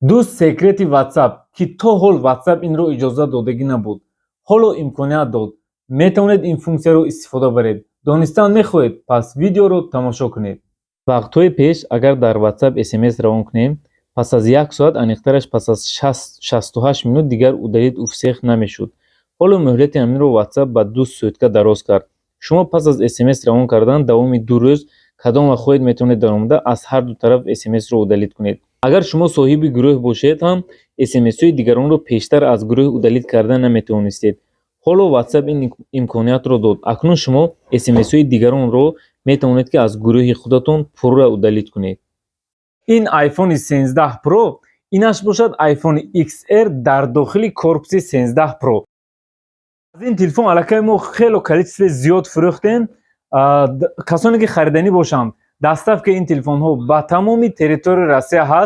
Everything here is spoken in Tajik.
Ду секрети WhatsApp, ки то ҳол WhatsApp инро иҷозат додагӣ набуд, ҳоло имконият дод. Метавонед ин функсияро истифода баред. Донистан мехоҳед? Пас видеоро тамошо кунед. Вақтҳои пеш, агар дар WhatsApp СМС равон кунем, пас аз як соат, аниқтараш пас аз 68 минут, дигар удалить у всех намешуд. Ҳоло муҳлати ҳаминро WhatsApp ба 2 сутка дароз кард. Шумо пас аз СМС равон кардан давоми 2 рӯз кадом вақт хоҳед, метавонед даромада аз ҳар ду тараф СМСро удалить кунед. Агар шумо соҳиби гурӯҳ бошед ҳам, СМСҳои дигаронро пештар аз гурӯҳ удалить карда наметавонистед. Ҳоло WhatsApp ин имкониятро дод. Акнун шумо СМСҳои дигаронро метавонед, ки аз гурӯҳи худатон пурра удалить кунед. Ин iPhone 13 Pro, инаш бошад iPhone XR дар дохили корпуси 13 Pro. Аз ин телефон аллакай мо хело количестве зиёд фурӯхтем. Касоне ки хариданӣ бошанд, доставкаи ин телефонҳо ба тамоми территорияи Россия ҳаст.